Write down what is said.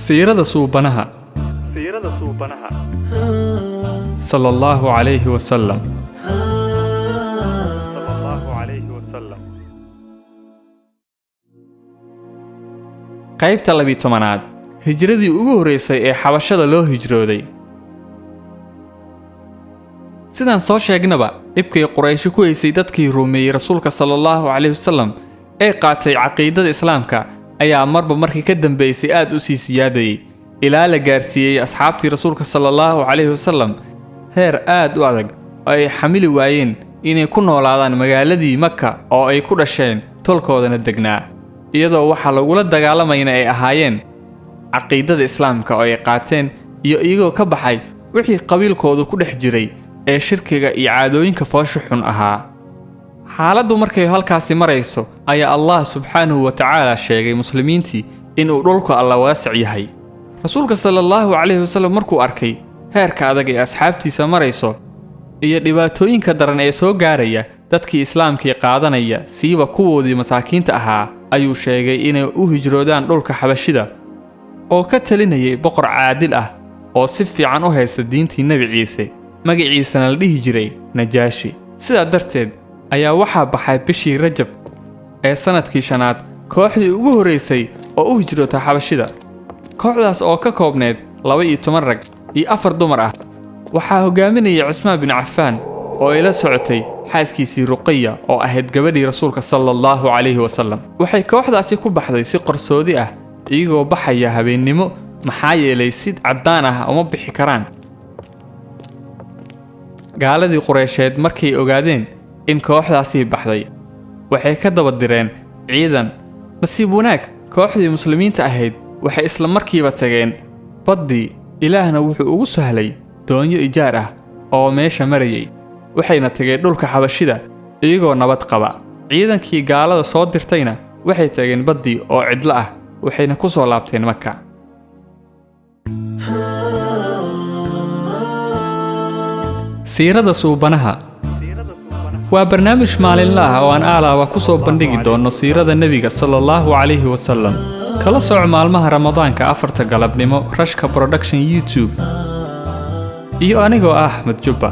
Siirada Suubanaha, sala Allahu calayhi wasalam. Qaybta 12aad, hijradii ugu horreysay ee xabashada loo hijrooday. Sidaan soo sheegnaba, dhibkay Quraysho ku haysay dadkii rumeeyey rasuulka sala Allahu calayhi wasalam ee qaatay caqiidada islaamka ayaa marba markii ka dambeysay aad u sii siyaadayay, ilaa la gaarsiiyey asxaabtii rasuulka sala Allahu calayhi wasalam heer aad u adag oo ay xamili waayeen inay ku noolaadaan magaaladii Maka oo ay ku dhasheen, tolkoodana degnaa, iyadoo waxaa lagula dagaalamayna ay ahaayeen caqiidada islaamka oo ay qaateen iyo iyagoo ka baxay wixii qabiilkoodu ku dhex jiray ee shirkiga iyo caadooyinka foosha xun ahaa. Xaaladdu markay halkaasi marayso ayaa Allah subxaanahu wa tacaala sheegay muslimiintii inuu dhulka Alla waasic yahay. Rasuulka sala Allahu calayhi wasalam markuu arkay heerka adag ee asxaabtiisa marayso iyo dhibaatooyinka daran ee soo gaaraya dadkii islaamkii qaadanaya, siiba kuwoodii masaakiinta ahaa, ayuu sheegay inay u hijroodaan dhulka xabashida oo ka talinayay boqor caadil ah oo si fiican u haysta diintii Nebi Ciise, magaciisana la dhihi jiray Najaashi. Sidaa darteed ayaa waxaa baxay bishii Rajab ee sanadkii shanaad kooxdii ugu horreysay oo u hijroota xabashida, kooxdaas oo ka koobneyd 12 rag iyo 4 dumar ah. Waxaa hogaaminayay Cusmaan bin Cafaan oo ay la socotay xaaskiisii Ruqiya oo ahayd gabadhii rasuulka sala Allahu calayhi wasalam. Waxay kooxdaasi ku baxday si qarsoodi ah, iyagoo baxaya habeennimo, maxaa yeelay si caddaan ah uma bixi karaan. Gaaladii Qureysheed markay ogaadeen in kooxdaasi baxday, waxay ka daba direen ciidan. Nasiib wanaag, kooxdii muslimiinta ahayd waxay isla markiiba tageen baddii. Ilaahna wuxuu ugu sahlay doonyo ijaar ah oo meesha marayay, waxayna tageen dhulka xabashida iyagoo nabad qaba. Ciidankii gaalada soo dirtayna waxay tageen baddii oo cidlo ah, waxayna ku soo laabteen Maka. Siirada Suubanaha waa barnaamij maalinle ah oo aan aalaaba ku soo bandhigi doono siirada nebiga sala Allahu calayhi wasalam. Kala soco maalmaha Ramadaanka 4ta galabnimo Rashka Production YouTube iyo anigoo ah Axmed Jubba.